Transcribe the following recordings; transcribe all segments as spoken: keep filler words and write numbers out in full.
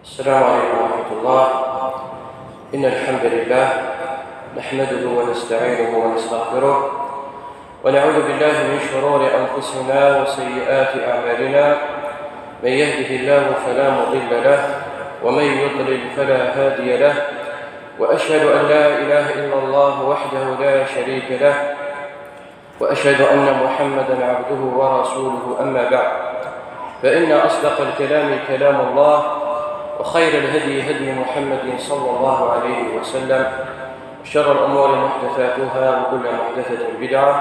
السلام عليكم ورحمة الله. إن الحمد لله نحمده ونستعينه ونستغفره، ونعوذ بالله من شرور أنفسنا وسيئات أعمالنا. من يهده الله فلا مضل له، ومن يضلل فلا هادي له. وأشهد أن لا إله إلا الله وحده لا شريك له، وأشهد أن محمدا عبده ورسوله. أما بعد، فإن أصدق الكلام كلام الله، وخير الهدي هدي محمد صلى الله عليه وسلم، وشر الأمور محدثاتها، وكل محدثة بدعة،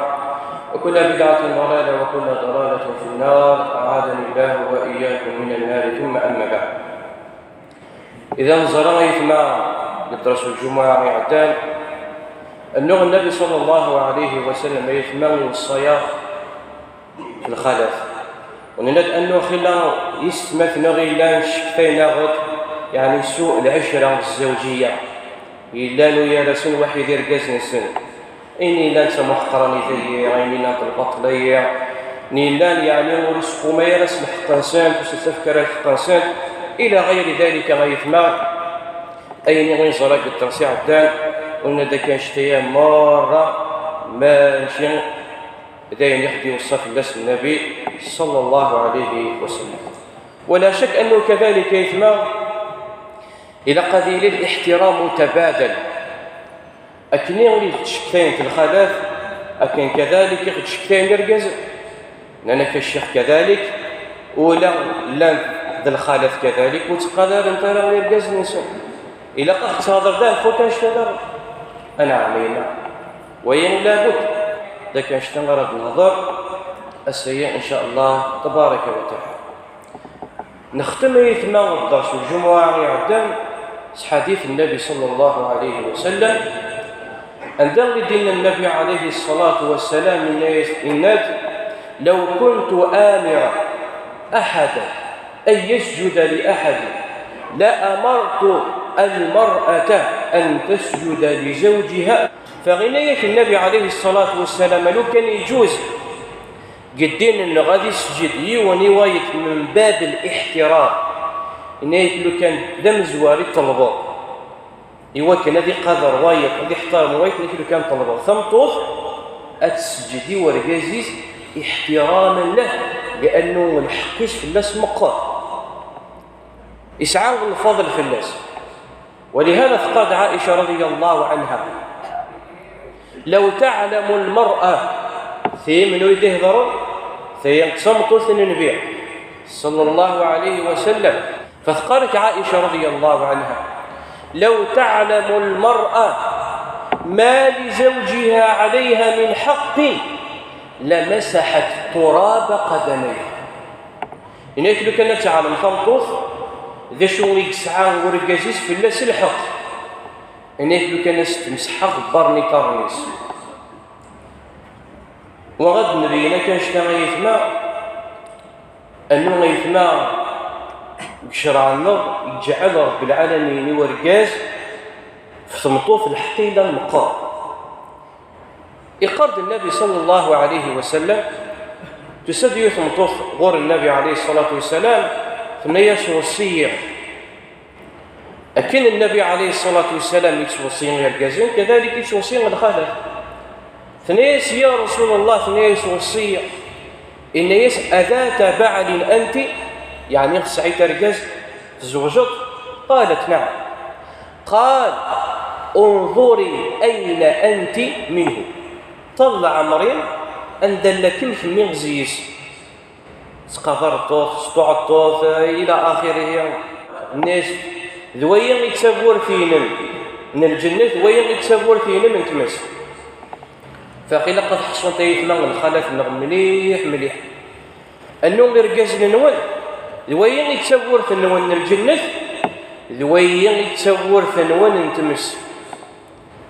وكل بدعة ضلالة، وكل ضلالة في النار. أعاذني الله وإياكم من النار. ثم أما بعد. إذا نزرع يثمى بالدرس الجمعة يعدان أنه النبي صلى الله عليه وسلم يثمى يوصيا في الخلف. ونناد أنه خلا يستمثنا غيلان شكتين غد، يعني سوء العشرة الزوجية. Yellan u-yar-asen waḥid irgazen-nsen. Ayen yellan d tamuḥqranit-agi, ayen yellan d lbaṭel-agi, ayen yellan, yeɛni, ur iseqquma ara s lḥeqq-nsent, ur s-ittafk ara lḥeqq-nsent, ila ɣayri dalika, ay aytma, ayen i neẓra deg dders iɛeddan, ur nadi kan ctaya merra, mačči d ayen i ɣ-d-iweṣṣa fell-as Nnabi, ṣalla Llahu ɛalayhi wa sallam. Wala cakk annahu kadalik, ay aytma, ilaq ad yili liḥtiram mutabadal. Akken i ɣ-d-ttcektayen lxalat, akken kadalik i ɣ-d-ttcektayen irgazen. Nnan-ak a ccix kadalik, ula llan d lxalat kadalik, ur ttqadarent ara irgazen-nsen. Ilaq ad ɣ-d-tehder daɛfut annect-a daɣen. Anɛam, ay aytma. Wayi labud. D akken annect-a ara d-nehder ass-agi, in ca Allah, tabaraka wa taɛala. Nextem, ay aytma, dders n lǧemɛa iɛeddan s ḥadit Nnabi ṣalla Llahu ɛalayhi wa sallam, anda i d-yenna Nnabi ɛalayhi ṣṣalatu wa ssalam, yenna-yas, yenna-d: لو كنت آمرا أحدا أن يسجد لأحد لأمرت المرأة أن تسجد لزوجها. Fa yenna-yak Nnabi ɛalayhi ṣṣalatu wa ssalam, lukan iǧuz deg ddin-nneɣ ad isǧed yiwen i wayeḍ min bab liḥtiram, yenna-yak lukan d amezwar i ṭelbeɣ, i wakken ad iqader wayeḍ, ad iḥtarem wayeḍ, yenna-yak lukan ṭelbeɣ tameṭṭut ad tesǧed i urgaz-is iḥtiraman lah, liannu lḥeqq-is fell-as meqqer. Isɛa lfeḍl fell-as. Walihada teqqar-d Ɛica raḍiya Llahu ɛanha: لو تعلم المرأة, ti menhu i d-iheḍren, ti d tameṭṭut n Nnbi ṣalla Llahu ɛalayhi wa sallam. Fa teqqar-ak Ɛica raḍiya Llahu ɛanha: لو تعلم المرأة ما لزوجها عليها من حق لمسحت تراب قدميها. Yenna-yak lukan ad teɛlem tameṭṭut d acu i yesɛa urgaz-is fell-as lḥeqq, yenna-yak lukan ad s-temseḥ aɣebbar n iḍarren-is. Wa ɣad nbeyyen akka annect-a, ay aytma, annu, ay aytma, deg ccreɛ-nneɣ yeǧɛel Ṛebbi lɛalamin i urgaz f tmeṭṭut lḥeqq yellan meqqer. Iqqar-d Nnabi ṣalla Llahu ɛalayhi wa sallam, tusa-d yiwet n tmeṭṭut ɣur Nnabi ɛalayhi ṣṣalatu wa ssalam, tenna-yas: وصيني. Akken Nnabi ɛalayhi ṣṣalatu wa ssalam i yettweṣṣi irgazen, kadalik i yettweṣṣi lxalat. Tenna-yas: يا رسول الله, tenna-yas, وصيني. Yenna-yas: أذات بعل أنت؟ Yeɛni tesɛiḍ argaz, tzewǧeḍ? قالت: نعم. قال: انظري أين أنت منه. Ṭṭal leɛmer-im anda llakem kemmi zzi-s. S tqaderṭṭut, s tɛeṭṭut, ila axirihi. Nnan-as: d wayi i d tawwurt-inem n lǧennet, d wayi i d tawwurt-inem n tmes. Fa ilaq ad ḥṣunt, ay aytma, lxalat-nneɣ mliḥ mliḥ. Annu irgazen-nwen, d wayi i d tawwurt-nwen n lǧennet, d wayi i d tawwurt-nwen n tmes.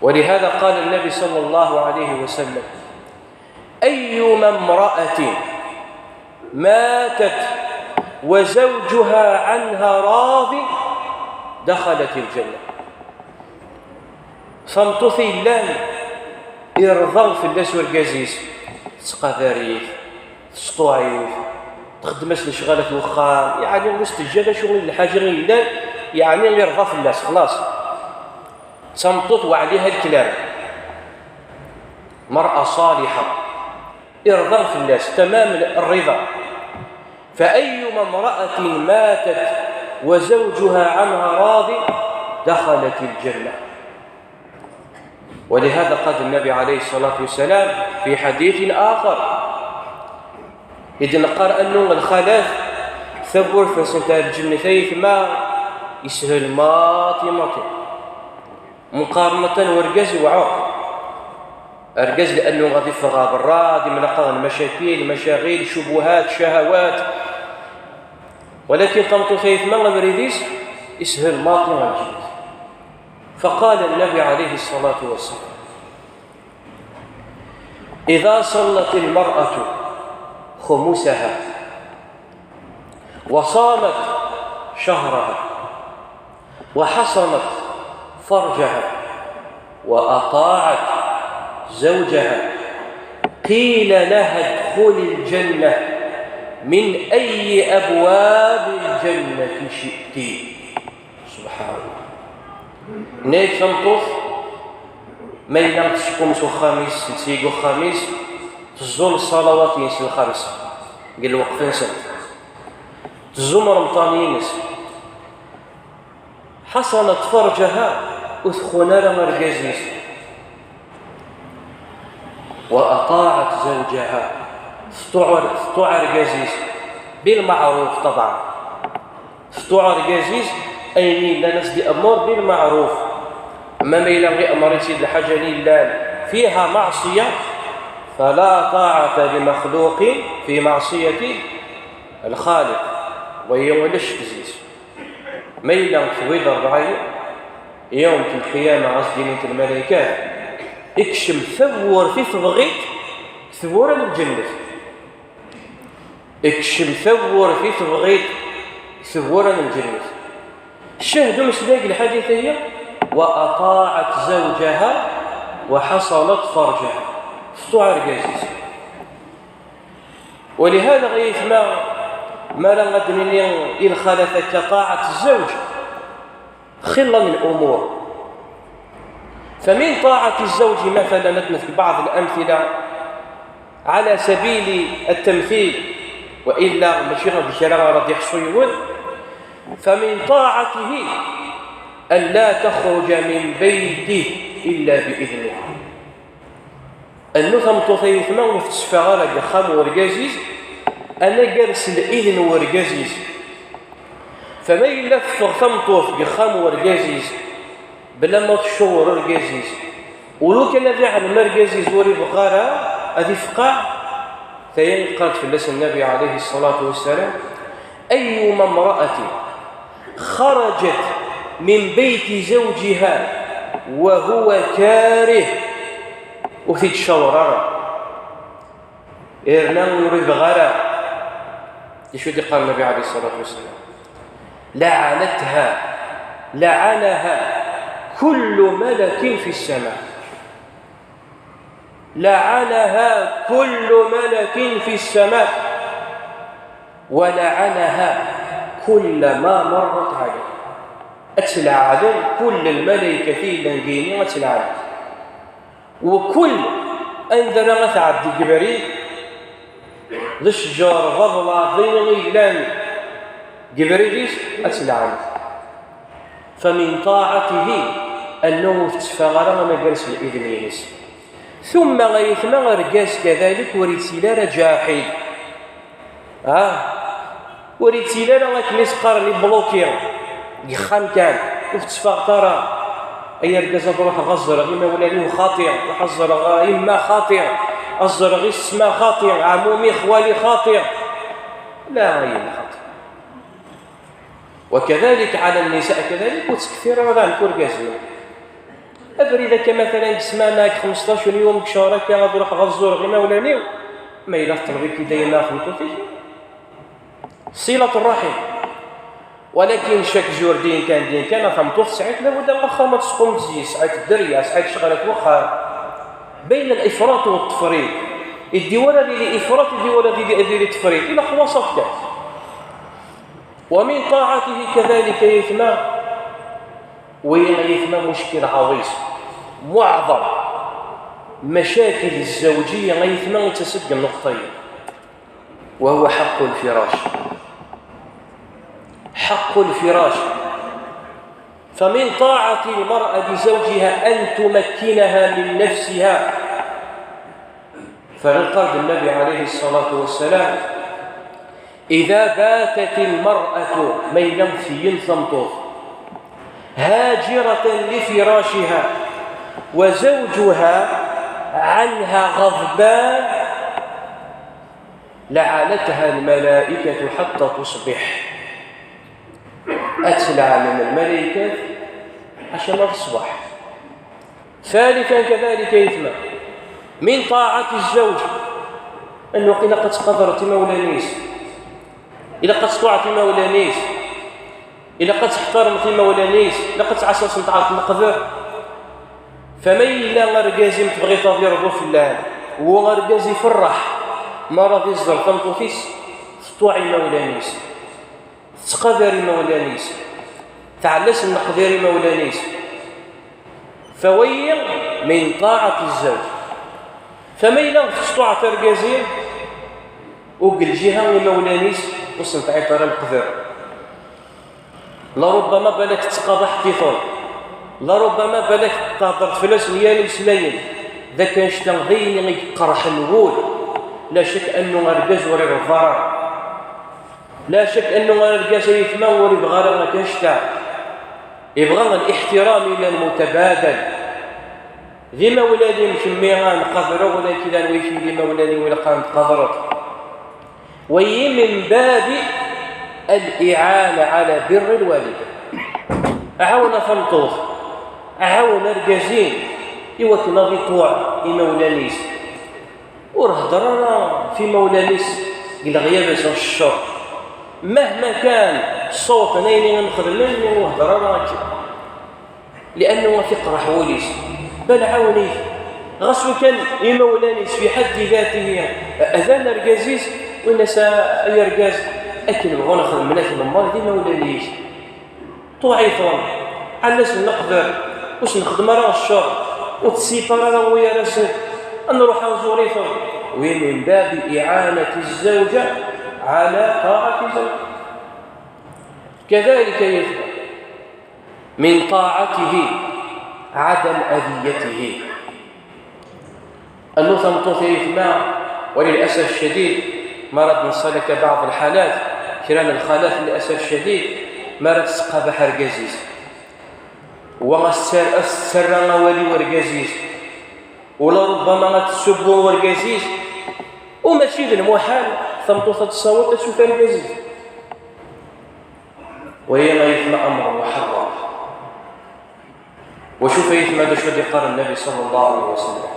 ولهذا قال النبي صلى الله عليه وسلم: أيما امرأة ماتت وزوجها عنها راض دخلت الجنة. Tameṭṭut i yellan irḍa fell-as urgaz-is, tettqadar-it, tesṭuɛ-it, txeddem-as lecɣal at wexxam, yeɛni ur s-teǧǧa d acu i d lḥaǧa i yellan, yeɛni irḍa fell-as, xlaṣ. D tameṭṭut وعليها الكلام. مرأة صالحة. Irḍa fell-as, تمام الرضا. فأيما امرأة ماتت وزوجها عنها راض دخلت الجنة. ولهذا قال النبي عليه الصلاة والسلام في حديث آخر: إذ نقر أنه الخلاف ثبور فسنت الجنة ثيثما يسهل ماطي ماطي مقارنة ورقز وعوق. Argaz لأنه غادي يفغى برا، غادي ملاقا المشاكل، المشاغل، شبهات، شهوات. ولكن تمطو ثيثما غبريديس يسهل ماطي الجنة. فقال النبي عليه الصلاة والسلام: إذا صلت المرأة خمسها وصامت شهرها وحصنت فرجها وأطاعت زوجها قيل لها: ادخلي الجنة من أي أبواب الجنة شئت. سبحان الله. Neyt tameṭṭut, ma yella tseqqum s uxxam-is, tetteg uxxam-is, teẓẓul ṣṣalawat-ines lxamsa deg lweqt-nsent, teẓẓum remṭan-ines, حصنت فرجها, ur txun ara argaz-is, وأطاعت زوجها, teṭṭuɛ, teṭṭuɛ argaz-is, بالمعروف طبعا. Teṭṭuɛ argaz-is ayen yellan ad s-d-iɛemmer بالمعروف. Ama ma yella iɛemmer-itt-id lḥaǧa-nni yellan فيها معصية، فلا طاعة لمخلوق في معصية الخالق. Wagi ulac ccek deg-s. Ma yella tewwi-d ṛebɛa, yawm n lqiyama, ɣas d-inint lmalaykat, ikcem tawwurt i tebɣiḍ deg tewwura n lǧennet. Ikcem tawwurt i tebɣiḍ deg tewwura n lǧennet. Ccah d umeslay deg lḥadit-agi: وأطاعت زوجها وحصنت فرجها. Teṭṭuɛ argaz-is. ولهذا غيثما ما راه غادي نيني الخلافة كطاعة الزوج خلة من الأمور. فمن طاعة الزوج مثلا، نذكر بعض الأمثلة على سبيل التمثيل، وإلا ماشي غادي كرا راه يحصو يول. فمن طاعته أن لا تخرج من بيته إلا بإذنه. Annu tameṭṭut ay aytma ur tetteffeɣ ara deg uxxam n urgaz-is, anagar s lidn n urgaz-is. Fama yella teffeɣ tameṭṭut deg uxxam n urgaz-is bla ma tcewwer urgaz-is, ulukan ad iɛlem argaz-is ur ibɣi ara ad ifqeɛ, tayi i d-iqqar fell-as Nnabi ɛalayhi ṣṣalatu wassalam: أيما امرأة خرجت من بيت زوجها وهو كاره. Ur t-id-tcawwer ara, yerna ur ibɣi ara. D acu i d-iqqar Nnabi ɛalayhi ṣṣalatu wassalam? لعنتها، لعنها كل ملك في السماء. لعنها كل ملك في السماء، ولعنها كل ما مرت عليه. Ad tt-leɛnen kul lmalaykat i yellan deg yigenni, ad tt-leɛnen. Wkul anda ara tɛeddi deg ubrid, d ccǧer, d aḍlad, d ayen i yellan deg ubrid-is, ad tt-leɛnen. فمن طاعته أنه ur tetteffeɣ ara anagar s lidn-ines. Tumma ay aytma, argaz kadalik ur yettili ara ǧaḥid. Ah, ur yettili ara akken i s-qqaren ibluki deg uxxam kan, ur tetteffeɣ ara. Ay argaz, ad ruḥeɣ ad ẓreɣ imawlan-iw xaṭi, ruḥ ad ẓreɣ yemma xaṭi, ad ẓreɣ yessetma xaṭi, ɛmumi, xwali xaṭi. La, ay yemma xaṭi. وكذلك على النساء كذلك, ur ttkettir ara daɣen deg urgaz-im. Abrid akka, matalan, deg ssmana, deg xmesṭac n yum, deg ccher akka, ad ruḥeɣ ad ẓureɣ imawlan-iw. Ma yella teṭleb-ik-id a yemma tmeṭṭut-ik, صلة الرحم. Walakin chaque jour din kan, din kan, a tameṭṭut tesɛa-k labud n wexxam ad tesqum zzis, tesɛa-k dderya, tesɛa-k ccɣel n wexxam. بين الإفراط والتفريط. Iddi wala ad yili ifraṭ, iddi wala ad yili, ad yili tefriṭ. Ilaq wasaṭ kan. ومن طاعته كذلك ay aytma Wagi ay aytma muckil ɛaḍis, muɛḍam, macakil zzawǧiyya ay aytma yettas-d deg nnuqṭa-yi, وهو حق الفراش. حق الفراش. فمن طاعة المرأة لزوجها أن تمكنها من نفسها. فلنقرد النبي عليه الصلاة والسلام: إذا باتت المرأة, ma yella tgen tameṭṭut, هاجرة لفراشها وزوجها عنها غضبان لعنتها الملائكة حتى تصبح. Ad tt-leɛnen lmalaykat acama d ṣṣbeḥ. ثالثا كذلك, aytma, من طاعة الزوج, anwa ilaq ad tqadreḍ imawlan-is, ilaq ad tṭuɛeḍ imawlan-is, ilaq ad teḥtarmeḍ imawlan-is, ilaq ad tɛassaseḍ ɣef leqder. Fa ma yella argaz-im tebɣiḍ ad yerḍu fell-am, u argaz iferreḥ mi ara iẓer tameṭṭut-is teṭṭuɛ imawlan-is, tettqadar imawlan-is, tɛellas nneqdir imawlan-is, fa wagi من طاعة الزوج. Fa ma yella tettṭuɛeḍ argaz-im, u deg lǧiha imawlan-is ur sen-tɛiṭ ara leqder. Larubbama balak tettqabaḥeḍ-iten, larubbama balak theddreḍ fell-asen yal imeslayen, d akken annect-a d ayen i iqerḥen wul. La cak annu argaz ur iɣeḍḍar ara. La cak annu argaz ay aytma ur ibɣa ara akka annect-a. Ibɣa الاحترام المتبادل. D imawlan-im kemmi ad nqadreɣ, wala kra n wigi d imawlan-iw ilaq ad nqadreḍ. Wagi من باب الإعانة على بر الوالدين. Ɛawen a tameṭṭut, ɛawen argaz-im i wakken ad iṭuɛ imawlan-is. Ur hedder ara f imawlan-is deg leɣyab-is n ccer. Mahma kan ṣṣut n ayen i am-xedmen, ur hedder ara akken. Liannu ad t-iqerreḥ wul-is. Bal ɛawen-it. Ɣas ukan imawlan-is fi ḥaddi datihi, adan argaz-is, win-as a, ay argaz, akken bɣun xedmen ak lemmer d imawlan-is. Ṭuɛ-iten, ɛellas nneqder, ur s-nexdem ara ccer, ur tt-sipar ara wi ara sen, ad nruḥ ad nẓur-iten. ومن باب إعانة الزوجة على طاعة زوجها. كذلك يجب من طاعته عدم أذيته. Annu tameṭṭut ay aytma, وللأسف الشديد, ma ara d-nsalak بعض الحالات, kra n lxalat, للأسف الشديد, ma ara tesqabaḥ argaz-is, wa as-ttar-, as-tettarra awal i urgaz-is, u larubbama ad tessubbu urgaz-is, u mačči d lmuḥal tameṭṭut ad tessaweḍ ad tewwet argaz-is. Wagi ay aytma amr muḥerram. Wa cuf ay aytma d acu i d-yeqqar Nnabi صلى الله عليه وسلم.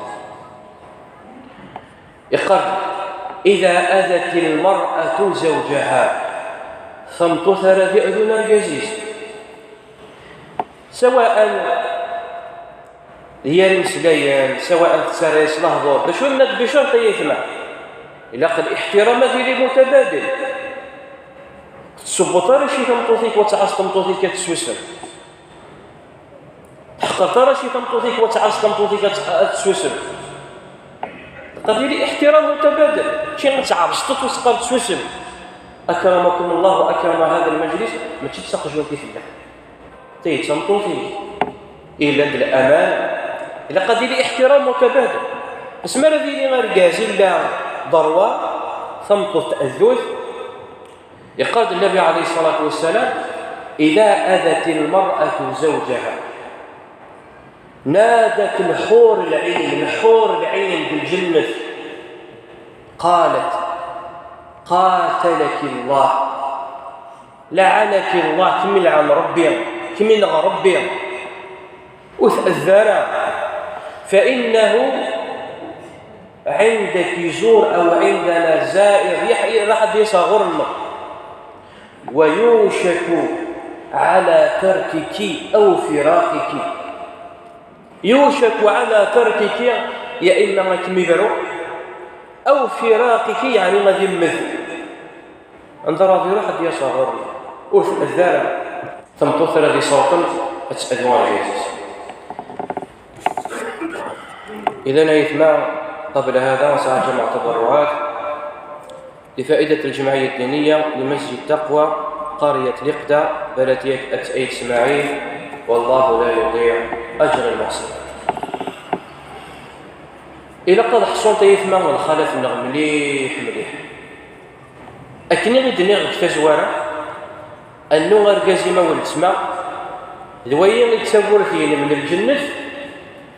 Yeqqar: إذا أذت المرأة زوجها. Tameṭṭut ara d-yeɛdun argaz-is. Sawaء d yir imeslayen, sawaء tettarra-yas lehdur. D acu yenna-d? Bicert ay aytma. Ilaq liḥtiram ad yili mutabadil. Ur tettṣubbuḍ ara ci tameṭṭut-ik, wa tɛass tameṭṭut-ik ad tessusem. Teḥqreḍ ara ci tameṭṭut-ik, wa tɛass tameṭṭut-ik ad tt-, ad tessusem. Ilaq ad yili iḥtiram mutabadil. Mačči ad tɛebseḍ-tt u teqqareḍ tessusem. أكرمكم الله وأكرم هذا المجلس, mačči d taqjunt i tella. Tayi d tameṭṭut-ik, yellan d laman, ilaq ad yili iḥtiram mutabadil. Asmi ara d-yili argaz illa d ṛṛwa, tameṭṭut tɛeddu-t, yeqqar-d Nnabi عليه الصلاة والسلام: إذا أذت المرأة زوجها نادت الحور العين, الحور العين n lǧennet, قالت: قاتلك الله. لعنك الله, kem ilɛen Ṛebbi, kem ineɣ Ṛebbi, ur tɛedda ara. فإنه عندك زور أو عندنا زائر, yeḥ-, raḥ ad d-yas ɣur-nneɣ. ويوشك على تركك أو فراقك. يوشك على تركك, ya imma ad kem-ibru, أو فراقك, yeɛni ad yemmet. Anda ara iruḥ ad d-yas ɣur-i, ur t-id ara. Tameṭṭut ara d-isawṭen, Ad tt-, ad yuɣal d-, إذن أيتما، قبل هذا نسعى جمع تبرعات لفائدة الجمعية الدينية لمسجد تقوى قرية لقدة بلدية أت أيت إسماعيل، والله لا يضيع أجر المحسنين. Ilaq ad ḥṣun tayetma d lxalat-nneɣ mliḥ mliḥ. Akken i d-nniɣ deg tazwara, annu argaz-im a weltma, d wayi i d tawwurt-inem n lǧennet,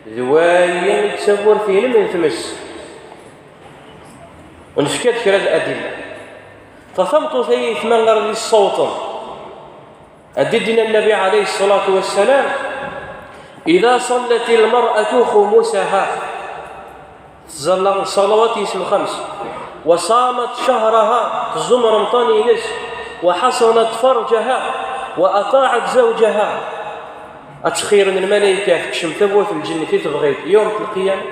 d wayi i d tawwurt-inem n tmes. Ur nefka-d kra n adilla. Fa tameṭṭut ay ayetma ara d-yessawṭen, ad d-ddin Nnabi ɛalayhi ṣṣalatu wassalam: إذا صلت المرأة خمسها, tẓalla ṣṣalawat-is lxems, وصامت شهرها, tẓum Remḍan-ines, وحصنت فرجها, وأطاعت زوجها, ad tt-xeyren lmalayka, tekcem tawwurt n lǧennet i tebɣiḍ yawm lqiyama.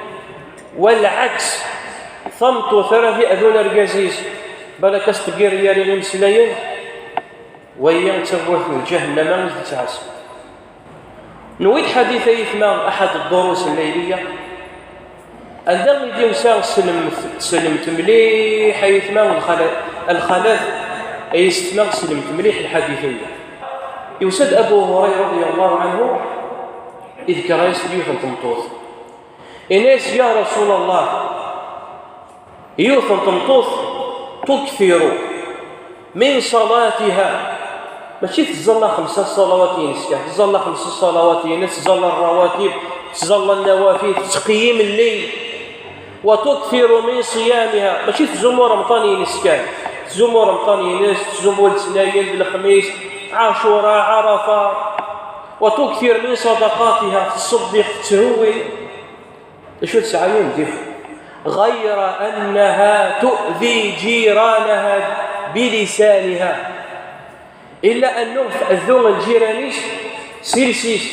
Walɛaks, tameṭṭut ara t-iɛdun argaz-is, balak as-tgir yar imeslayen, wayi d tawwurt n lǧahennama i tettɛas. Nwi-d ḥadit ay ayetma, أحد الدروس الليلية, anda i d-yusa, slemt, slemt mliḥ ay ayetma, lxala-, lxalat, ay ayetma, slemt mliḥ lḥadit-agi. Yusa-d Abu Hurayra رضي الله عنه, idker-as-d yiwet n tmeṭṭut. Ini-as: يا رسول الله, yiwet n tmeṭṭut تكثر من صلاتها, mačči tẓalla xemsa ṣṣalawat-ines kan, tẓalla xemsa ṣṣalawat-ines, tẓalla rawatib, tẓalla nawafil, tettqeyyim lleyl, وتكثر من صيامها, mačči tzumu Remḍan-ines kan, tzumu Remḍan-ines, tzumu letnayen d lexmis, Ɛacura, Ɛarafa, وتكثر من صدقاتها, tettṣeddiq, tetthewwi. D acu tesɛa yiwen dif? غير أنها تؤذي جيرانها بلسانها. Illa annu tɛeddu lǧiran-is s iles-is.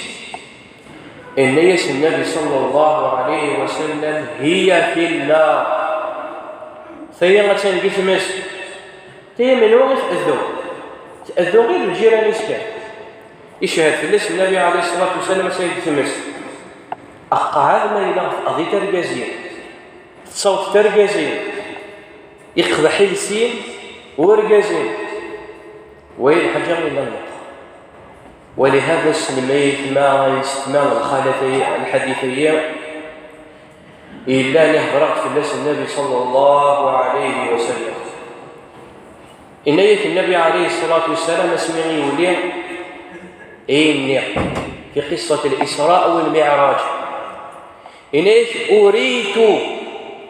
Inna-yas Nnabi صلى الله عليه وسلم: هي في النار. Tayi attan deg tmes. Tayi menwa i tɛeddu? Tɛeddu i lǧiran-is kan. Icehhed fell-as Nnabi ɛalayhi ṣṣalatu wassalam, ass-a deg tmes. Aqɛad ma yella tqeḍɛit argaz-im, tettawḍeḍ argaz-im, iqbeḥ iles-im urgaz-im. Wayi d lḥaǧa yellan meqqar. ولهذا, slem ay ayetma, ay yessetma, lxalat-agi, lḥadit-agi, yellan ihder-aɣ-d fell-as Nnabi صلى الله عليه وسلم. Inna-yak Nnabi ɛalayhi ṣṣalatu wassalam asmi i yuli, inni, في قصة الإسراء والمعراج, inna-yak: أريت,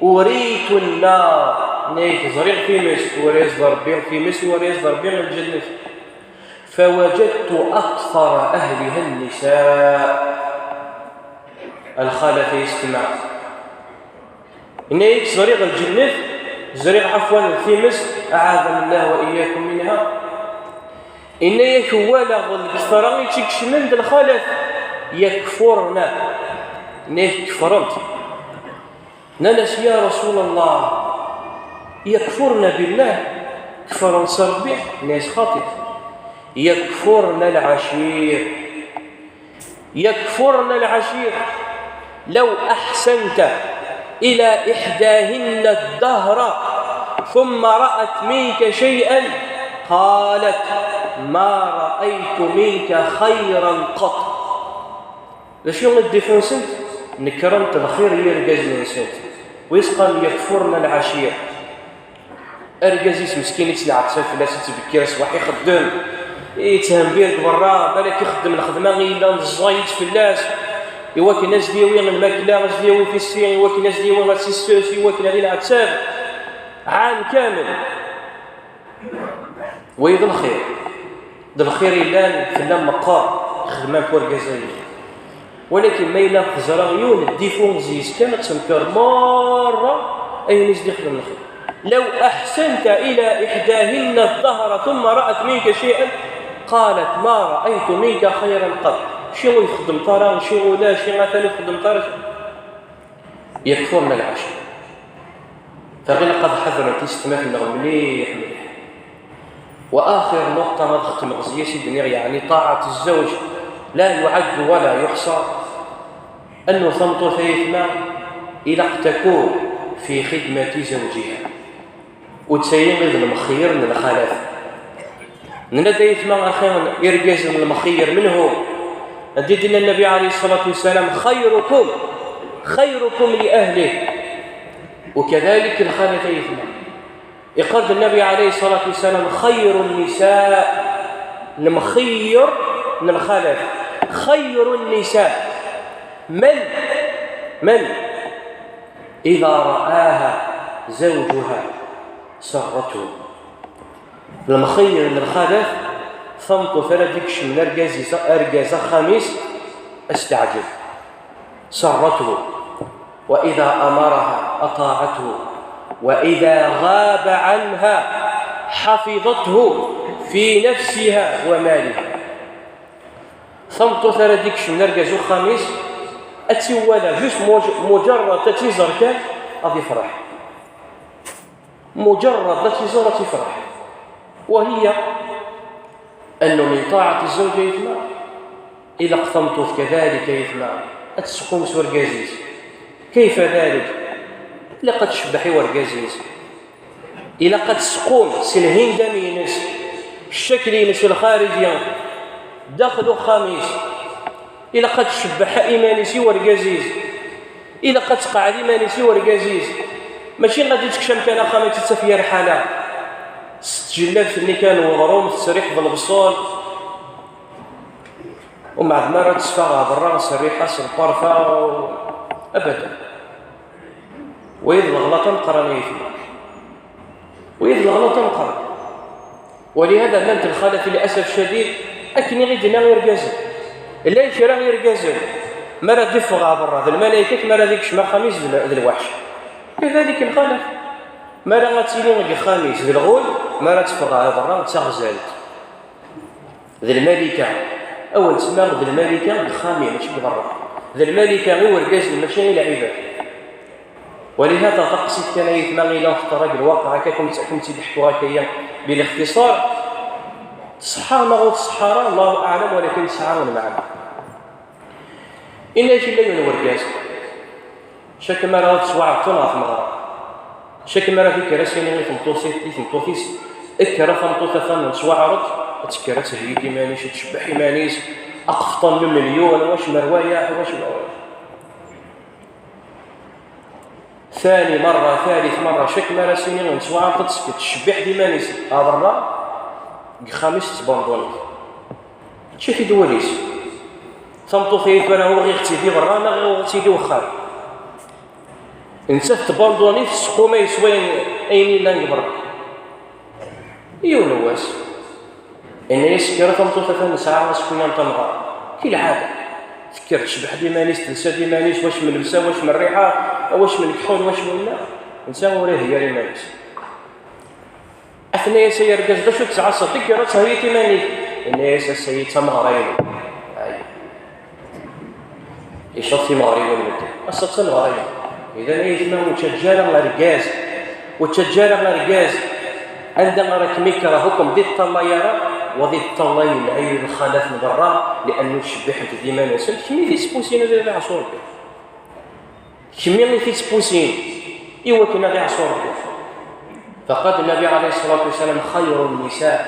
أريت النار, inna-yak ẓriɣ times, ur as-d Rebbi times, ur as-d Rebbi lǧennet. فوجدت أكثر أهلها النساء. Lxalat, ay yessetma. Inna-yak ẓriɣ lǧennet, ẓriɣ ɛafwan times, أعاذنا الله وإياكم منها. Inna-yak walaɣ lketṛa i tt-ikecmen d lxalat, يكفرن. Inna-yak kefrent. Nnan-as: يا رسول الله, يكفرن بالله, kefrent s Rebbi? Inna-yas: xaṭi. يكفرن العشير. يكفرن العشير. لو أحسنت إلى إحداهن الدهر ثم رأت منك شيئا قالت: ما رأيت منك خيرا قط. D acu i ddif-nsent? Nekrent lxir i yirgazen-nsent. Wis qqaren: يكفرن العشير. Argaz-is meskin ittneɛtab fell-as, ittbekkir ṣṣbeḥ, ixeddem, itthembir deg berra, balak ixeddem lxedma i yellan ẓẓayet fell-as, iwakken ad s-d-yawi lmakla, ad s-d-yawi tissi, iwakken ad s-d-yawi ad s-isses, iwakken ad ineɛtab ɛam kamel. Wayi d lxir. D lxir yellan fell-am meqqar, xedma n urgaz-agi. Walakin ma yella teẓra yiwen n ddifu zzi-s kan, ad tenker merra ayen i s-d-ixdem lxir. لو أحسنت إلى إحداهن الدهر ثم رأت منك شيئا قالت: ما رأيت منك خيرا قط. Ci ur txeddmeḍ ara, ci ulac, ci atan ur txeddmeḍ ara. يكفرن العشير. Fa ilaq ad ḥadrent yessetma-tneɣ mliḥ mliḥ. وآخر نقطة ad xetmeɣ zzi-s i d-nniɣ, yeɛni طاعة الزوج. لا يعد ولا يحصى أنه tameṭṭut ay aytma ilaq takun في خدمة زوجها. U d tayi i d lemxeyyer n lxalat. Nenna-d ay aytma axi irgazen lemxeyyer منهم. Anda i d-yenna Nnabi عليه الصلاة والسلام: خيركم خيركم لأهله. وكذلك lxalat ay aytma. Iqqar-d Nnabi عليه الصلاة والسلام: خير النساء, lemxeyyer n lxalat, خير النساء من من إذا رآها زوجها سرته. Lemxeyyer n lxalat, tameṭṭut ara d-ikecmen argaz-is, argaz axxam-is, ad s-teɛǧeb. سرته. وإذا أمرها أطاعته، وإذا غاب عنها حفظته في نفسها ومالها. Tameṭṭut ara d-ikecmen argaz uxxam-is, ad tt-iwala, juste muj-, mujarrad ad tt-iẓer kan, ad ifreḥ. Mujarrad ad tt-iẓer, ad tifreḥ. وهي أنه من طاعة الزوج ay aytma, ilaq tameṭṭut كذلك ay aytma ad tesqum s urgaz-is. كيف ذلك؟ Ilaq ad tcebbeḥ i urgaz-is. Ilaq ad tesqum s lhindam-ines, ccakl-ines lxariji, daxel uxxam-is. Ilaq ad tcebbeḥ iman-is i urgaz-is. Ilaq ad tqeɛɛed iman-is i urgaz-is. Mačči ad d-tekcem kan axxam ad tt-taf yir ḥala, s tjellabt-nni kan n weɣrum, tettserriḥ d lebṣel. Umbeɛd mi ara d-tesfaɣ ɣer berra s rriḥa, s lparfa, u-, abadan. Wagi d leɣlaṭ ameqqran ay aytma. Wagi d leɣlaṭ ameqqran. ولهذا llant lxalat للأسف الشديد akken i ɣ-d-nnan irgazen. Llan kra irgazen mi ara d-iffeɣ ɣer berra d lmalaykat, mi ara d-ikcem axxam-is d l-, d lweḥc. كذلك lxalat. Mi ara ad tili deg uxxam-is d lɣul, mi ara teffeɣ ɣer berra d taɣzalt. D lmalika. Awen tsemma d lmalika deg uxxam-im, mačči deg berra. D lmalika i urgaz, mačči i lɛibad. ولهذا taqsiṭ kan ay aytma i la nxeṭṭer deg lwaqiɛ, akka kum, kum tt-id-ḥkuɣ akka-ya بالاختصار. Tṣeḥḥa neɣ ur tṣeḥḥa ara, الله أعلم, walakin tesɛa lmeɛna. Inna-k illa yiwen wergaz, cak mi ara tettwaɛreḍ ɣer tmeɣra, cak mi ara tekker ad s-yini i tmeṭṭut-is, i tmeṭṭut-is, kker a tameṭṭut, atan nettwaɛreḍ, ad tekker ad theyyi iman-is, ad tcebbeḥ iman-is, aqefṭan n umelyun, wac merwayeḥ, wac merwayeḥ. ثاني مرة، ثالث مرة، cak mi ara s-yini nettwaɛreḍ, ad tekker tcebbeḥ d iman-is ɣer berra, deg uxxam-is tettbandunit. Tečča-t-id wul-is. Tameṭṭut-agi tura uɣiɣ-tt-id i berra neɣ uɣiɣ-tt-id i wexxam? Nettat tbandunit, tesqumay s wayen, ayen yellan deg berra. Yiwen n wass, yenna-yas: kker a tameṭṭut, atan nesɛa askuyan tamɣar. Ki lɛada. Tekker tecbeḥ d iman-is, telsa d iman-is, wac m llebsa, wac m rriḥa, wac m lekḥul, wac m winna. Netta ur iheyyi ara iman-is. Tenna-yas: ay argaz, d acu tettɛassaḍ? Kker ad theyyiḍ iman-ik. Yenna-yas: ass-agi d tameɣra-inu. Ay. Icaḍ timeɣriwin n medden. Ass-a d tameɣra-inu. Idan ay aytma, ur ttaǧǧa ara argaz, ur ttaǧǧa ara argaz anda ara kem-ikreh, ur kem-d-iṭṭalay ara, wa d-iṭṭalay lɛib, lxalat n berra, liannu cebbiḥent d iman-nsent, kemm i t-ittpusin ad iɛṣu Rebbi. Kemm i t-ittpusin i wakken ad iɛṣu Rebbi. فقال النبي عليه الصلاة والسلام: خير النساء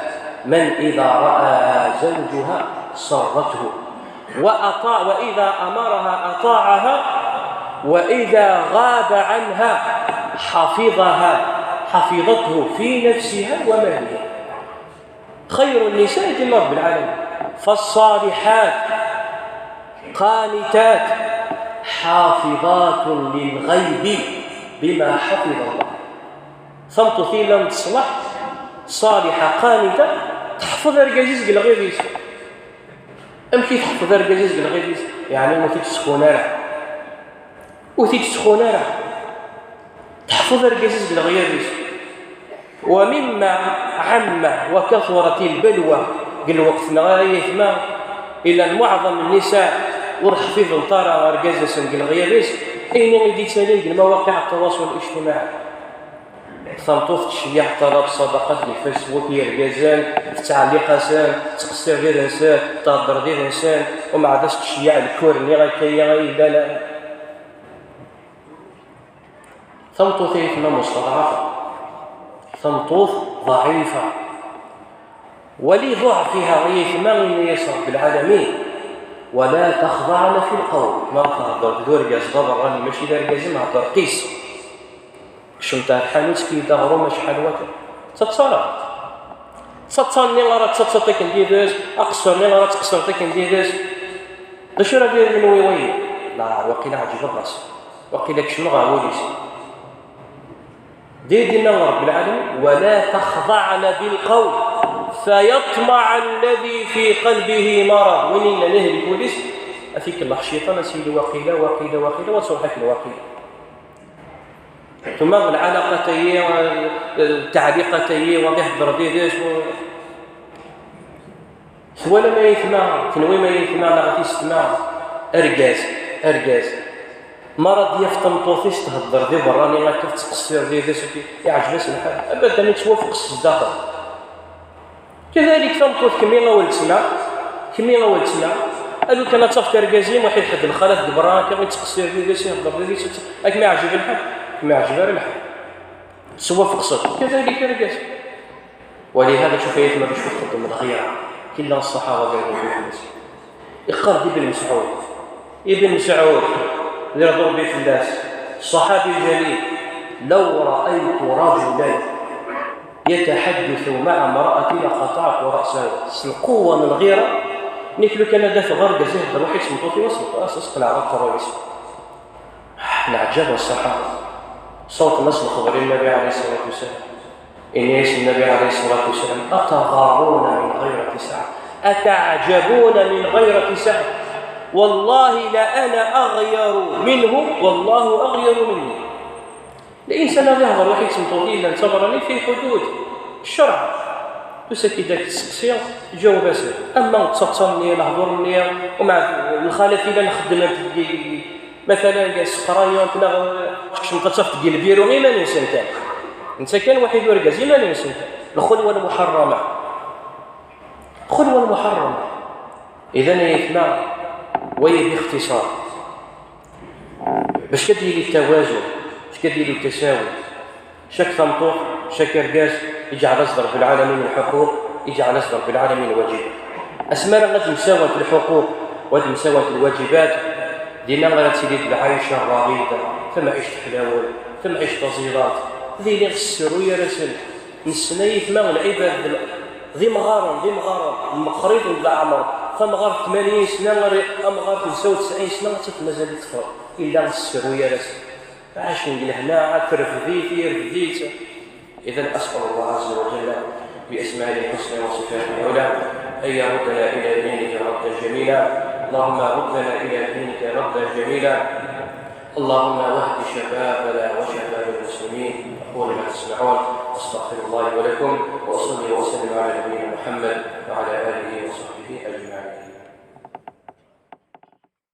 من إذا رآها زوجها سرته، وأطاع، وإذا أمرها أطاعها، وإذا غاب عنها حفظها، حفظته في نفسها ومالها. خير النساء, di nna Rebbi lɛalamin. فالصالحات قانتات حافظات للغيب بما حفظ الله. Tameṭṭut i yellan d ṣṣlaḥ, ṣaliḥa, qanita, teḥfeḍ argaz-is deg lɣib-is. Amek i teḥfeḍ argaz-is deg lɣib-is? Yeɛni ur t-id-ssexun ara. Ur t-id-ssexun ara. Teḥfeḍ argaz-is deg leɣyab-is. ومما عم وكثرت البلوى deg lweqt-nneɣ ay aytma, illa n muɛḍam nnisa ur ḥfiḍent ara argaz-nsen deg leɣyab-is, ayen i d-yettalin deg lmawaqiɛ n ttawaṣul ijtimaɛi. Tameṭṭut tettceyyiɛ ṭṭalab ṣṣadaqa deg Facebook i yergazen, tettɛelliq-asen, tettqeṣṣir did-nsen, thedder did-nsen, umeɛd as-tettceyyiɛ lkur-nni akka-yi ay yellan. Tameṭṭut ay tma musteḍɛafa, tameṭṭut ḍɛifa. Wali ḍuɛf-iha ay aytma, yenna-yas Ṛebbi lɛalamin: ولا تخضعن في القول. Ma thedreḍ d urgaz d aberrani, mačči d argaz-im, hder qis. Kcem ar lḥanut, efk-iyi-d aɣrum, acḥal wata. Ttaṭṭa-nni ara ttaṭṭaḍ akken d ides, aqeṣṣer-nni ara tqeṣṣreḍ akken d ides. D acu ara d-yenwi wayi? La, waqila ɛeǧbeɣ-as. Waqila kecmeɣ ɣer wul-is. Di dinna Ṛebbi lɛalamin: ولا تخضعن بالقول فيطمع الذي في قلبه مرض. Win yennan ihlik wul-is, ad t-ikellex cciṭan, ad s-yili waqila, waqila, waqila, wa ad truḥ akken waqila. Tumma lɛalaqat-ayi, eh, taɛliqat-ayi, wa ad ihedder did-s, wa- Twalam ay aytma, tenwim ay aytma neɣ tisetma, argaz, argaz, ma ara d-yaf tameṭṭut-is thedder d iberrani akka, tettqeṣṣir did-s, iɛǧeb-as lḥal, abadan, yettwafeq s zdaxel. Kadalik tameṭṭut, kemmi a weltma, kemmi a weltma, alu kan ad tafeḍ argaz-im, waḥid ḥedd lxalat deg berra akka, yettqeṣṣir did-s, ihedder did-s, ad kem-iɛǧeb lḥal, kem-iɛǧeb ara lḥal. Tettwafeqseḍ. Kadalik argaz. ولهذا شوف يا يتما باش تخدم الغيرة. كلا الصحابة قالوا في الناس. يقال ابن مسعود. ابن مسعود، اللي رضوا به في الناس، الصحابي الجليل: لو رأيت رجلا يتحدث مع امرأة لقطعت رأسه. القوة من الغيرة. نيك لو كان دافع غير قزيه، هذا الواحد سمطوطي وسط، أس-، أسقلع غير الترويس. العجب والصحابة. صوت نص الخبر النبي عليه الصلاة والسلام. إن يس النبي عليه الصلاة والسلام: أتغارون من غيرة سعد؟ أتعجبون من غيرة سعد؟ والله لأنا أغير منه، والله أغير مني. الإنسان هذا يهضر واحد يتمطوطي إلا أنت براني في حدود الشرع. Tusa-k-id ad k-testeqsi, ǧaweb-as. Ama d taḍsa-nni, lehdur-nni, ومع الخلاف إلا نخدم مثلا كاع سقرايونت، لا، تكشم تتصف تجي البيرو غير ما ننسى كان. انت كان واحد ورقه زي ما ننسى كان. الخلوه المحرمه. الخلوه المحرمه. اذا يا اثناء، وهي باختصار، باش كديري التوازن، باش كديري التساوي، شاك ثمطوط، شاك رقاز، يجعل أصدر بالعالمين الحقوق، يجعل أصدر بالعالمين الواجبات. أسماء غاد مساواة الحقوق وغاد مساواة الواجبات، دينا غادي تسيدي العيشة الرغيدة، ثم عيشة حلاوة، ثم عيشة تزييرات، ذي غير السر ويا رسل. نسنايف ما العباد ذي مغارن، ذي مغارن، مقريض العمر، فمغار ثمانين سنة، أمغار خمسة وتسعين سنة، حتى مازال يطفر. إلا السر ويا رسل. عاشين لهنا، عاد ترفديت، يرفديت. إذا أسأل الله عز وجل بأسمائه الحسنى وصفاته العلى أن يردنا إلى دينك ردا جميلا. اللهم ردنا إلى دينك ردا جميلا. اللهم واهد شبابنا وشباب المسلمين. أقول ما تسمعون، أستغفر الله لي ولكم، وأصلي وأسلم على نبينا محمد وعلى آله وصحبه أجمعين.